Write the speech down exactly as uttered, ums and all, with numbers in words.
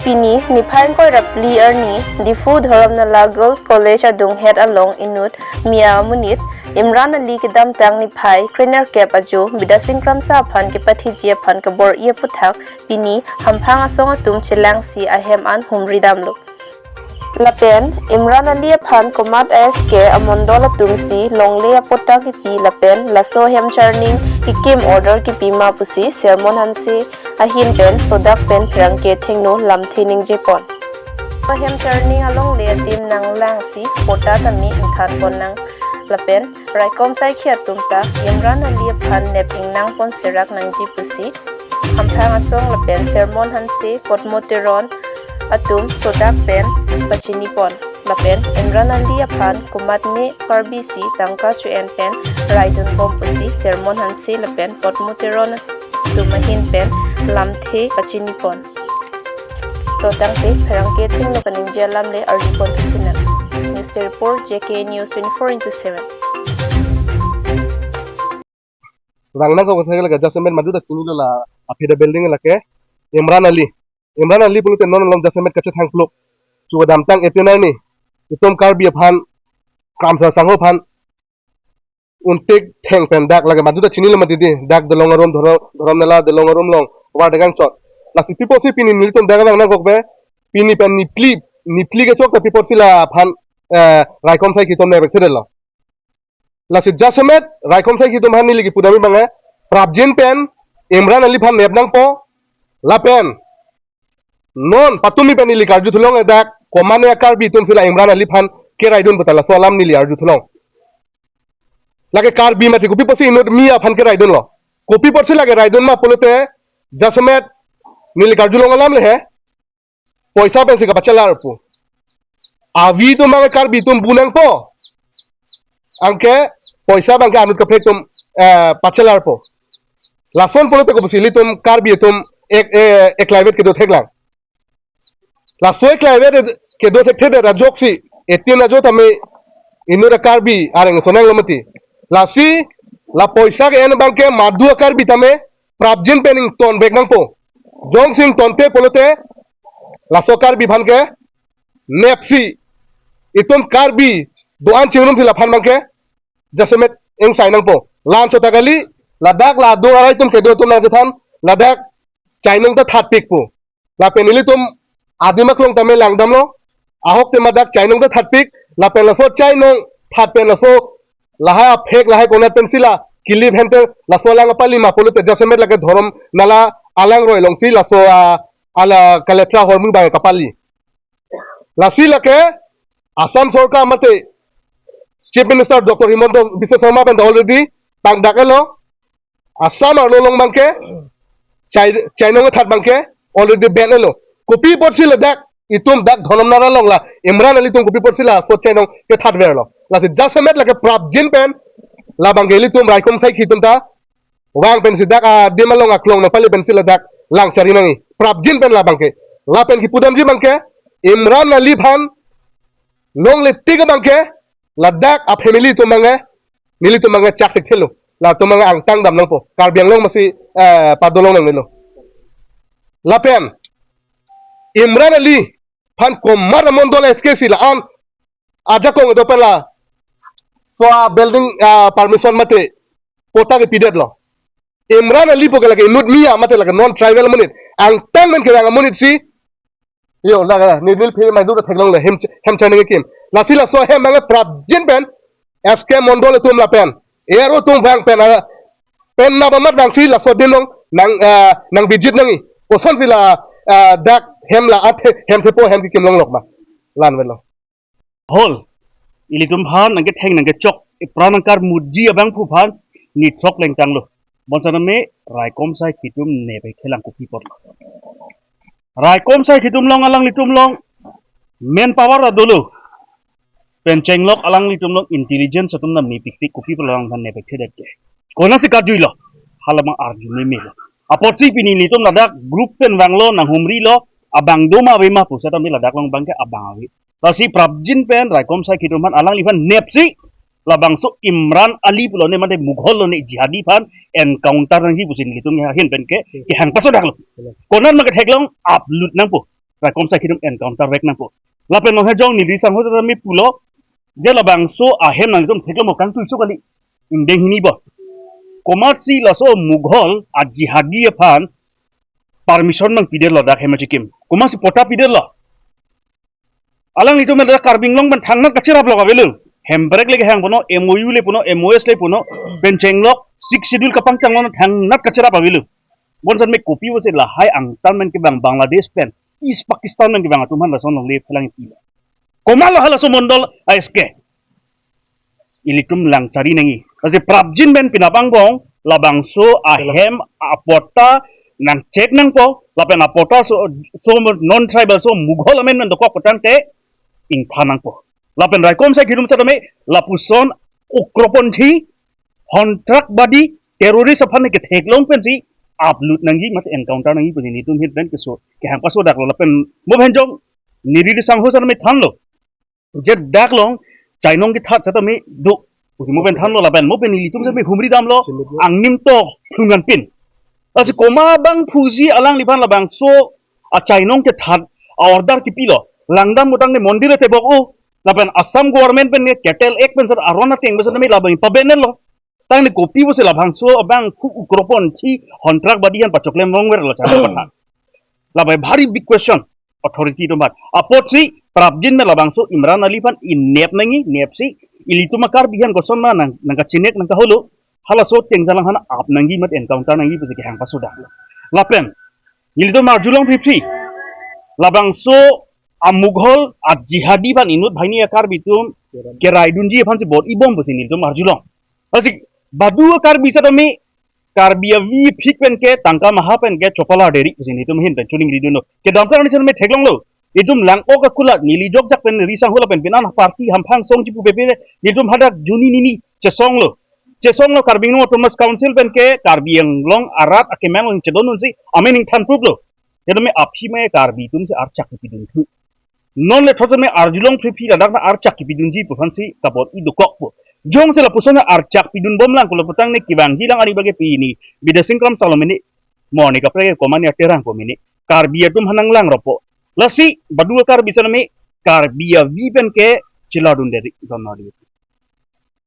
Pini niphai ingkoi ra phli arni Diphu Dhorom Nala Girls College adunghet along inut Mia amonit Imran Ali kedamtang niphai krenerkep ajo Bidya Sing Kramsa aphan kepathiji aphan kabor-i aputhak pini hamphang asong atum chelangsi ahem an humri damlo. Lapen Imran Ali aphan komat S K amondol atumsi longle apota kipi lapen laso hem charning kekim order kipi ma pusi Sermon Hanse ahin pen sodak pen pherangke thengno lamthe ningjepon. Hem charning alongle adim nanglangsi pota tame ingthanpon nang lapen raikom saikhi atum ta Imran Ali aphan nep ingnangpon serak nangji pusi hamphang asong lapen Sermon Hanse, Potmo Teron atum sodak pen pachinipon. Lapen Imran Ali aphan komatme Karbi si tangka chu-en pen raidunbom pusi Sermon Hanse lapen Potmo Teron atum ahin pen lamthe pachinipon. To tangte pherangke thengno kaningje alam le arjupon pusi nang. News report, J K News twenty-four into seven. Vang nangkok ke lake jasemet madu ta chinilo, la aphi ta building lake Imran Ali. Imran Ali pulote non along jasemet kachethang pluk. Chu kedamtang eighty-nine ni itum Karbi aphan, Kramsa Sangho aphan untik theng pen dak lake madu ta chinilo mati di, dak Dolong Arum, Dhorom, Dhorom Nala Dolong Arum along war dagang chot. Lasi pi apotsi pini nelitum dak vang nangkok be, pini pen niphli, niphli kechok ta pi apotsi laphan, eh, raikom saikhi atum nepek thedetlo. Lasi jasemet raikom saikhi atum aphan neli kipudam abang ke, prapjin pen Imran Ali aphan nep nangpo, lapen non patumi pen neli karju thulong, edak komatne Karbi atumsi la Imran Ali aphan keraidun puta laso alam neli arju thulong. Lake Karbi mati, kopi apotsi inut Mia aphan keraidunlo? Kopi apotsi lake raidun ma pulote jasemet neli karjulong alam le he, poisa pensi kapachelar pu. Avi atum abang Karbi atum bu nangpo. Anke poisa abang ke anut kaprek atum, eh, pachelar po. Lason pulote kopusi ilitum Karbi atum ek, eh, eklaivet kedo theklang. Laso eklaivet kedo thekthedet ajoksi eighteen ajo tame inut Karbi areng sonang lo mati. Lasi la poisa ke-en abang ke madu Karbi tame prapjin pen ingtonvek nangpo. Jongsi ingtonte pulote laso Karbi aphan ke nepsi itum Karbi do-an chingrumsi laphan abang ke jasemet ingsai nangpo. La-anchot ta kali, ladak la adung arai atum kedo atum nangchethan, ladak chainong ta thatpik pu. Lapen ilitum adim aklong tame langdamlo, ahok tema dak chainong ta thatpik, lapen laso chainong that pen laso lahai aphek lahai konat pensi la kilip hente laso alang kapali ma pulote jasemet lake Dhorom Nala alangroi alongsi laso, ah, ala kaletra ahormu abang kapali. Lasi lake Assam sorkar mate Chief Minister Doctor Himanta Biswa Sarma pen ta already tangdaklo. Assam arlo along abang ke chai-, chainong kethat abang ke already ban lo. Kopi apotsi ladak itum dak Dhorom Nala along la Imran Ali atum kopi apotsi laso chainong kethatverlo? Lasi jasemet lake prapjin pen labang ke ilitum raikom saikhi atum ta vang pensi dak adim along aklong nangpali pensi ladak langchari nangji. Prapjin pen labang ke. Lapen kipudamji abang ke Imran Ali aphan longle tik abang ke ladak a-family atum abang ke, nelitum abang ke chak thekthelo. Latum abang ke angtang dam nangpo. Karbi Anglong masi, eh, padolong nangnelo. Lapen Imran Ali aphan komat amondol S K si la-an ajakong do pen laso a-building, ah, permission mate pota kepidetlo. Imran Ali pu ke lake inut Mia mate lake non tribal amonit. Angtang pen kevang amonit si. Yo, lake neli phe mai dur theklongle hem, hem charning kekim. Lasi laso ahem abang ke prapjin pen S K mondol atum lapen A R O atum vang pen, ah, pen nap amat vangsi laso adim along nang, ah, nang visit nangji. Kosonsi la, ah, dak hem la athe, hem thepo hem kekim longlok ma. La-an avelo. Hol, ilitum aphan nangketheng nangkechok, ipra nangkarmutji abangphu aphan ni throk lengtanglo. Bonsitame raikom saikhi atum nepekthelang kopi apotlo. Raikom saikhi atum along alanglitum along manpower ta dolo. Pen chenglok alanglitum along intelligence atum dam nepikpik, kopi apotlo alangphan nepekthedet ke. Konatsi karjuilo? Hala abang arju memelo. Apotsi pini nelitum ladak group pen vanglo, nanghumrilo, abang do ma ave ma pu setame ladak along abang ke abang ave. Lasi prapjin pen raikom saikhi atum aphan alangliphan nepsi labangso Imran Ali pulo ne mate Mughal lo ne jihadi aphan encounter nangji pusi nelitum ahin pen ke kehang pasodaklo. Konat ma ketheklong upload nangpo. raikom asai kedum encounter vek nangpo. Lapen mo hejong neli sangho tame pulo, je labangso ahem nanglitum theklong mo kangtui so kali. Ingdeng hini bo. Komatsi laso Mughal ajihadi aphan permission nangpidetlo dak hem achikim. Komatsi patta pidetlo. Alanglitum dak Karbi Anglong pen thangnat kacherap lo avelo. Hemprek le kehang pono, M O U le pono, M O S le pono, pen chenglok, Sixth Schedule kapangchang lo thangnat kacherap avelo. Bonsan me kopi pusi lahai angtan pen kevang Bangladesh pen, East Pakistan pen kevang atum aphan lason longle phelang pi. Komatlo halaso mondol a-S K. Ilitum lang chari nangji. Lasi prapjin pen pinapang bong, labangso ahem apatta nang check nangpo, lapen apatta so, so non tribal so Mughal amen pen dokok putangte ingthan nangpo. Lapen raikom asai kedum setame lapuson ugroponthi, hontrakbadi, terrorist aphan ketheklong pensi upload nangji mate encounter nangji pusi nelitum ahin pen keso kehang pasodaklo. Lapen mo hejong neli sangho setame thanlo, je dak along chainong kethat setame do pusi mo pen thanlo, lapen mo pen nelitum setame humri damlo, angnim tok phlungan pin. Lasi komat abang pusi alangliphan labangso achainong kethat a-order kipilo. Langdam putangte mondir tebok-o. Lapen Assam government pen ke Cattle Act pen sar aron ateng pen setame labang pabenlo. Tangte kopi pusi labangso abang phu ugroponthi hontrakbadi aphan pachoklem rongverlo chana patha. Labai bhari big question authority atum aphan. Apotsi prapjin pen labangso Imran Ali aphan inep nangji, nepsi ilitum a-Karbi aphan kosonma nang, nangkachinek nangkaholo, halaso ateng jalang aphan up nangji mate encounter nangji pusi kehang pasodaklo. Lapen nelitum arjulong phriphri, labangso a-Mughal ajihadi aphan inut banghini a-Karbi atum keraidunji aphansi bor-ibom pusi nelitum arjulong. Lasi badu a-Karbi setame Karbi avi phik pen ke tangka maha pen ke chopala deri pusi nelitum ahin pen choningridunlo. Kedamtang arni setame theklonglo. Itum lang-ok akulat neli jokjak pen ri sangho lapen pini an party hamphang song chipu pepe nelitum hadak juni nini chesonglo. Chesonglo Karbi Anglong Autonomous Council pen ke Karbi Anglong arat akemang chedondunsi amen ingthan pruplo. Setame aphi me Karbi atumsi archak kipidun thu. Non le thotsi me arjulong phriphri ladak na archak kipidunji pu aphansi kabor-i dokokpo. Jongsi lapuson archak pidunbomlang pulo putangte kevangji lang ari bage pini Bidya Sing Kramsa lo mene, mo ne kaprek komat ne Terang po mene, Karbi atum aphan nanglang ropo. Lasi badu a-Karbi setame Karbi avi pen ke cheladun deri don nodi.